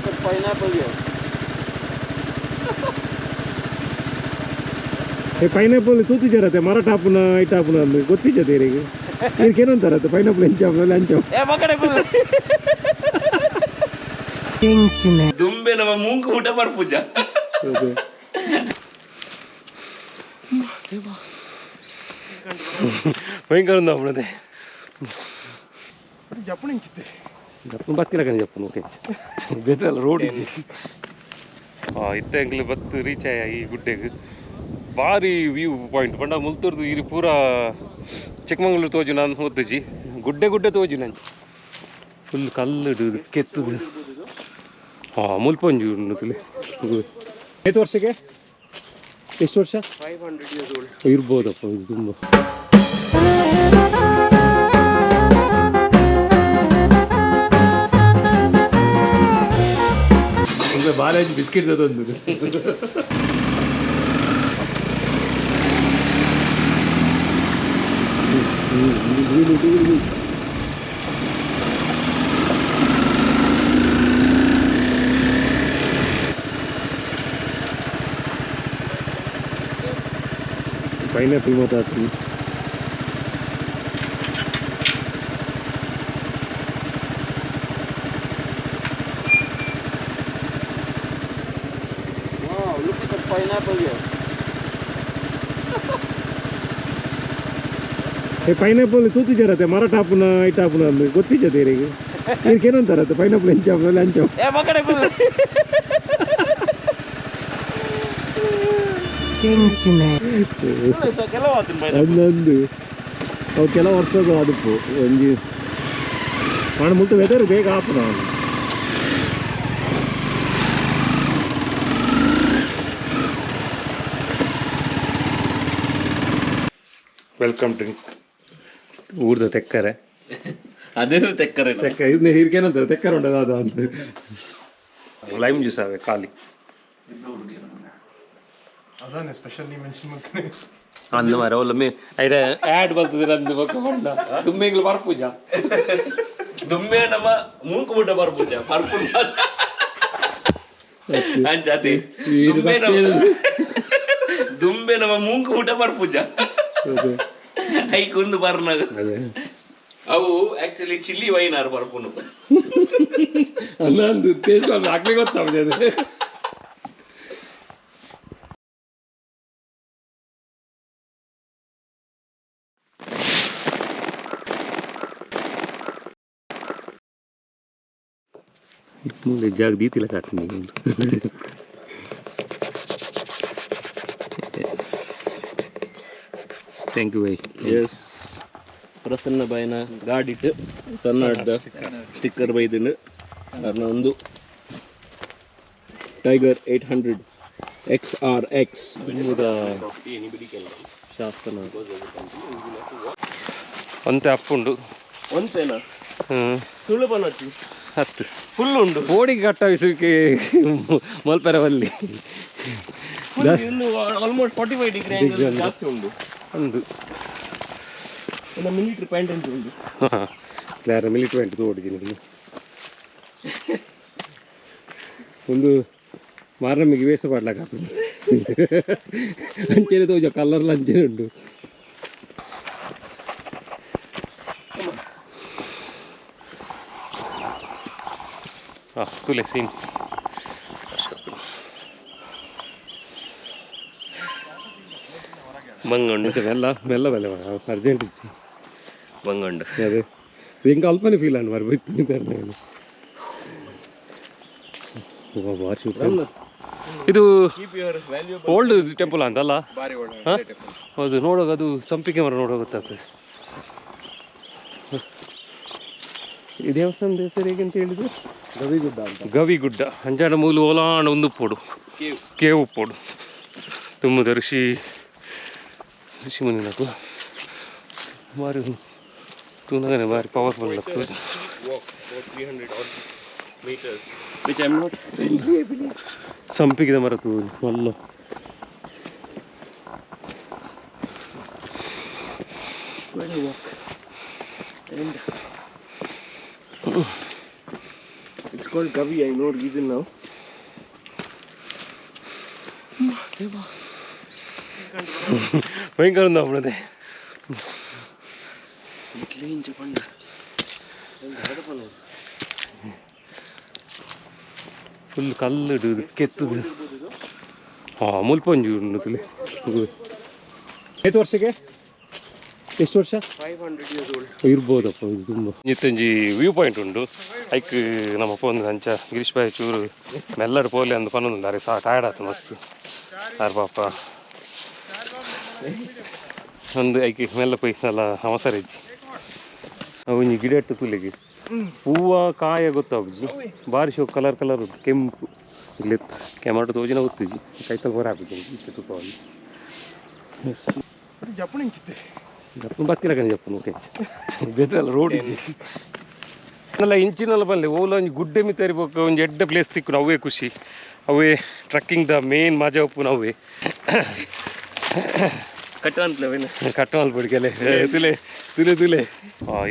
at that pineapple here. ಈ pineapple ತೂತಿಜರತ್ತೆ ಮರ ಟಾಪುನ ಐಟಾಪುನ ಅಂದು ಗೊತ್ತಿಜ್ಜದೆ ಇರಿಗೆ ಇದಕ್ಕೇನಂತಾರತ್ತೆ ಪೈನಾಪಲ್ ಎಂಚಾಪುನ ಅಂಚ. ಏ ಮಕ್ಕಡೆ ದುಂಬೆ ನಮ್ಮ ಮೂಂಕು ಊಟ ಬರ್ಪೂಜ. ಭಯಂಕರ ಒಂದು ಅಪ್ಪಣದೆ. ಜಪ್ಪು ನಿಂಚಿತ್ತೆ. ಜಪ್ಪು ಬತ್ತಿಲ್ಲ ಕಣೆ, ಜಪ್ಪು ಓಕೆ ಬೇತಲ್ಲ ರೋಡ್ ಇಜ್ಜಿ. ಇತ್ತೆ ಎಂಕ್ಲು ಬತ್ತು ರೀಚ್ ಆಯ ಈ ಗುಡ್ಡೆಗ್. ಭಾರಿ ವ್ಯೂ ಪಾಯಿಂಟ್ ಪಂಡ ಮುಲ್ತೂರ್ದು ಇರಿ ಪೂರ ಚಿಕ್ಕಮಂಗ್ಳೂರು ತೋಜು. ನಾನು ಒತ್ತುಜಿ ಗುಡ್ಡೆ ಗುಡ್ಡೆ ತೋಜು. ನಾನು ಫುಲ್ ಕಲ್ಲುಡು ಕೆತ್ತದು. ಹಾಂ, ಮುಲ್ಪ ಒಂಜಿ ಉಂಡು ತುಲೆ. ಐದು ವರ್ಷಕ್ಕೆ ಎಷ್ಟು ವರ್ಷ? 500 years old. ಇರ್ಬೋದಪ್ಪ ಇದು ತುಂಬ. ಬಾಲಾಜಿ ಬಿಸ್ಕೆಟ್ ಒಂದು. ಪೈನಾಪಲ್ ಮಾತಾಡ್ತೀನಿ. Wow, look at the pineapple here. ಈ ಪೈನಾಪಲ್ ತೂತಿಜರತ್ತೆ ಮರ ಟಾಪುನ ಐಟಾಪುನ ಅಂದು ಗೊತ್ತಿಜ್ಜದೆ ಇರಿಗೆ ಇದಕ್ಕೇನಂತಾರತ್ತೆ ಪೈನಾಪಲ್ ಎಂಚಾಪುನ ಅಂಚ. ಏ ಮಕ್ಕಡೆ ಕೆಲವು ಅಂದಂದು ಅವು ಕೆಲವು ವರ್ಷದ ಅದುಪ್ಪು ಒಂಜಿ ಮಾಡ ಮುಲ್ತ ವೆದರ್ ಬೇಗ ಆಪುನ. Welcome drink ಊರ್ದ ತೆಕ್ಕರೆ. ಅದೇ ತೆಕ್ಕರೆ. ತೆಕ್ಕ ಇದನ್ನ ಹೀರ್ಕೇನಂತಾರೆ ತೆಕ್ಕರೆ ಉಂಟದ ಅದು ಅಂತ. ಲೈಮ್ ಜ್ಯೂಸ್ ಆವೆ ಖಾಲಿ. ಅದಾನೆ ಸ್ಪೆಷಲಿ ಮೆನ್ಷನ್ ಮಾಡ್ತೀನಿ. ಅಂದ ಮಾರ ಒಲ್ಲ ಮೇ ಐಡ ಆ್ಯಡ್ ಬರ್ತದೆ ನಂದು ಬೊಕ್ಕ ಬಣ್ಣ ದುಮ್ಮೆಗ್ಲು ಬರ್ಪೂಜ. ದುಮ್ಮೆ ನಮ್ಮ ಮೂಂಕು ಮುಟ್ಟ ಬರ್ಪೂಜ ಬರ್ಪು ಅಂಚಾತಿ. ದುಂಬೆ ನಮ್ಮ ಮೂಂಕು ಮುಟ್ಟ ಬರ್ಪೂಜ ಐಕೊಂದು ಬರ್ನಾಗ. ಅದೇ. ಅವು ಆಕ್ಚುಲಿ ಚಿಲ್ಲಿ ವೈನ್ ಆರ್ ಬರ್ಪುನು. ಅಲ್ಲ ಅಂದು ಟೇಸ್ಟ್ ಹಾಕ್ಲಿಕ್ಕೆ ಗೊತ್ತಾಗ್ತದೆ ಅದೇ. ಮೂಲೆ ಜಾಗ ದೀತಿಲ್ಲ ಕಾತೀನಿ. Thank you by. S, Prasanna ಬಾಯ್ನ ಗಾಡಿಟ್ ಸಣ್ಣ ಸ್ಟಿಕ್ಕರ್ ಬೈದಿನ ಅರ್ನ ಒಂದು ಟೈಗರ್ 800 XRX. ಶಾಸನ ಒಂತೆ ಅಪ್ಪುಂಡು. ಒಂತೇನಾ? ಹ್ಞೂ. ತುಳು ಬನ್ನಟ್ಟಿ. ಹತ್ತು. ಫುಲ್ ಉಂಡು. ಓಡಿಗೆ ಕಟ್ಟಾಯಿಸೋಕೆ ಮಲ್ಪೆರವಲ್ಲಿ. ಇನ್ನು ಆಲ್ಮೋಸ್ಟ್ 45 ಡಿಗ್ರಿ ಆಂಗಲ್ ಜಾಸ್ತಿ ಉಂಡು. ಉಂಡು. ಒಂದು ಮಿಲಿಟರಿ ಪ್ಯಾಂಟ್ ಅಂತ ಉಂಡು. ಹಾಂ, ಕ್ಲಾರ ಮಿಲಿಟರಿ ಪ್ಯಾಂಟ್ ತೋಡಿದ್ದೀನಿ. ಒಂದು ಮಾರಮ್ಮಿಗೆ ವೇಷ ಪಾಡ್ಲಕ್ಕಾಗ್ತದೆ. ಅಂಚೆನೆ ತೋಜ ಕಲ್ಲರ್ಲ ಅಂಚೆನೆ ಉಂಟು. ಹಾಂ, ತುಲೆ ಸೀನ್. ಬಂಗಂಡು. ಅಂಚೆ ಮೆಲ್ಲ ಮೆಲ್ಲ ಮೆಲ್ಲ ಅರ್ಜೆಂಟ್ ಇಚ್ಚಿ. ಬಂಗಂಡು. ಅದೇ ಇಂಕ ಅಲ್ಪನೆ ಫೀಲ್ ಅಂಡ್ ಮರ ಬಿತ್ತು. ಭಾರಿ ಸೂಪರ್ ಇದು. Keep your valuable old temple ಅಂತಲ್ಲ? ಬಾರಿ. ಹಾ? ಹೌದು, ನೋಡುವಾಗ ಅದು ಸಂಪಿಗೆ ಮರ ನೋಡುವಾಗ ಗೊತ್ತಾಗ್ತದೆ. ಈ ದೇವಸ್ಥಾನದ ಹೆಸರು ಹೇಗೆ ಅಂತ ಹೇಳಿದ್ರು? ಗವಿಗುಡ್ಡ ಅಂತ. ಗವಿಗುಡ್ಡ. ಅಂಜಾಡ ಮೂಲು ಓಲಾಂಡ ಒಂದು ಪೋಡು. ಕೇವ್. ಕೇವು ಪೋಡು ತುಂಬುದ ಋಷಿ ಋಷಿ ಮುನಿನಕು ಬಾರಿ ತೂನಗನೆ ಬಾರಿ ಪವರ್ಫುಲ್ ಆಗ್ತದೆ. Walk about 300 odd meters, which I'm not. ಸಂಪಿಗೆದ ಮರ ತೂ ಮಲ್ಲ. Quite a walk. And it's Called Gavi, I know reason now. ಭಯಂಕರ ಉಂದು ಕ್ಲೀನ್ ಚಪಂಡ. ಫುಲ್ ಕಲ್ಲು ಕೆತ್ತದು. ಹಾಂ, ಮುಲ್ಪ ಒಂಜಿ ಉಂಡು ತುಲೆ. ಏತ್ ವರ್ಷಕ್ಕೆ? ಎಷ್ಟು ವರ್ಷ? 500 years old. ಇರ್ಬೋದಪ್ಪ ಇದು ತುಂಬ. ಇತ್ತೊಂಜಿ ವ್ಯೂ ಪಾಯಿಂಟ್ ಉಂಡು. ಐಕ್ ನಮ್ಮ ಪೋಂದು ಅಂಚ ಗಿರೀಶ್ ಬಾಯಿ ಚೂರು ಮೆಲ್ಲಡ್ ಪೋಲಿ ಅಂದ್ ಪನ್ನೊಂದುಂಡು. ಅರೆ ಸಾ ಟಯರ್ಡ್ ಆತು ಮಸ್ತ್ ಆರ್ ಪಾಪ. ಒಂದು ಐಕ್ ಮೆಲ್ಲ ಪೋಯಿ ಅಲ್ಲ, ಅವಸರ ಇಜ್ಜಿ. ಅವು ಒಂಜಿ ಗಿಡ ಇಟ್ಟು ತುಲೆಗೆ, ಹೂವ ಕಾಯ ಗೊತ್ತಾಗುಜಿ. ಬಾರಿ ಶೋಕ್, ಕಲರ್ ಕಲರ್ ಉಂಟು, ಕೆಂಪು. ಇಲ್ಲಿ ಕ್ಯಾಮರಾ ತೋಜಿನ ಗೊತ್ತುಜಿ, ಕೈತಲ್ ಹೊರ ಹಾಕುಜಿ ಇತ್ತೆ ತುಪ್ಪವಾಗಿ. ಎಸ್. ಜಪ್ಪು ನಿಂಚಿತ್ತೆ. ಜಪ್ಪು ಬತ್ತಿಲ್ಲ ಕಣೆ, ಜಪ್ಪು ಓಕೆ. ಬೇತಲ್ಲ ರೋಡ್ ಇಜ್ಜಿ ಅಲ್ಲ, ಇಂಚಿನಲ್ಲ ಬಲ್ಲೆ. ಓಲ ಒಂಜಿ ಗುಡ್ಡೆ ಮಿತ್ತರಿ ಬೊಕ್ಕ ಒಂಜಿ ಎಡ್ಡೆ ಪ್ಲೇಸ್ ತಿಕ್ಕುನು, ಅವೇ ಖುಷಿ. ಅವೇ ಟ್ರಕ್ಕಿಂಗ್ the main ಮಜಾ ಉಪ್ಪುನ ಅವೇ. ಕಟ್ಟುವಂತಲವೇನು? ಕಟ್ಟವಾಲ್ ಬಡಿಗೆಲೆ ತುಲೆ ತುಲೆ ತುಲೆ.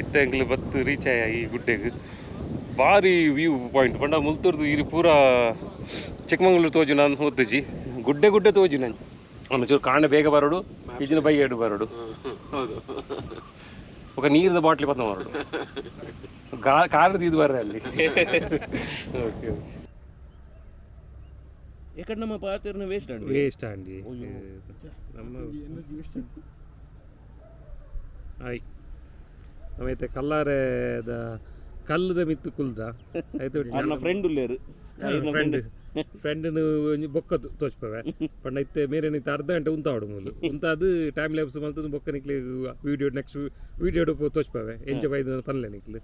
ಇತ್ತೆ ಎಂಕ್ಲು ಬತ್ತು ರೀಚ್ ಆಯ ಈ ಗುಡ್ಡೆಗ್. ಬಾರಿ ವ್ಯೂ ಪಾಯಿಂಟ್ ಪಂಡ ಮುಲ್ತುರ್ದು ಇರಿ ಪೂರ ಚಿಕ್ಕಮಂಗ್ಳೂರು ತೋಜು. ನಾನು ಹೊತ್ತುಜಿ, ಗುಡ್ಡೆ ಗುಡ್ಡೆ ತೋಜು. ನಾನು ಒಂಚೂರು ಕಾಣ ಬೇಗ ಬರೋಡು, ಈಜಿನ ಬೈ ಎಡು ಬರೋಡು. ಹೌದು. ఒక ನೀರಿನ ಬಾಟ್ಲಿ ಪತ್ನ ಬರೋಡು, ಕಾರ್ ಇದು ಬರ್ರೆ ಅಲ್ಲಿ. ಓಕೆ. ಯಾಕಂದ್ರೆ ನಮ್ಮ ಪಾತಿರ್ನ ವೇಸ್ಟ್ ಅಂడి. ವೇಸ್ಟ್ ಅಂಡಿ ನಮ್ಮ. ಆಯ್ ನಮೈತೆ ಕಲ್ಲಾರೆದ ಕಲ್ಲುದ ಮಿತ್ತು ಕುಲ್ದ ಆಯ್ತು. ಅರ್ನ ಫ್ರೆಂಡ್ ಉಲ್ಲೇರು. ಫ್ರೆಂಡ್ ಫ್ರೆಂಡ್ ಒಂಜಿ ಬೊಕ್ಕ ತೋಚ್ಪವೆ ಪಂಡ ಇತ್ತೆ ಮೇರೆ ನಿತ್ತೆ ಅರ್ಧ ಗಂಟೆ ಉಂತಾವಡು ಮೂಲು ಉಂತಾದು ಟೈಮ್ ಲ್ಯಾಪ್ಸ್ ಮಲ್ತದು. ಬೊಕ್ಕ ನಿಕ್ಲೆ ವಿಡಿಯೋ, ನೆಕ್ಸ್ಟ್ ವಿಡಿಯೋ ತೋಚ್ಪವೆ. ಎಂಜ ಬೈದ ಪನ್ಲೆ ನಿಕ್ಲು.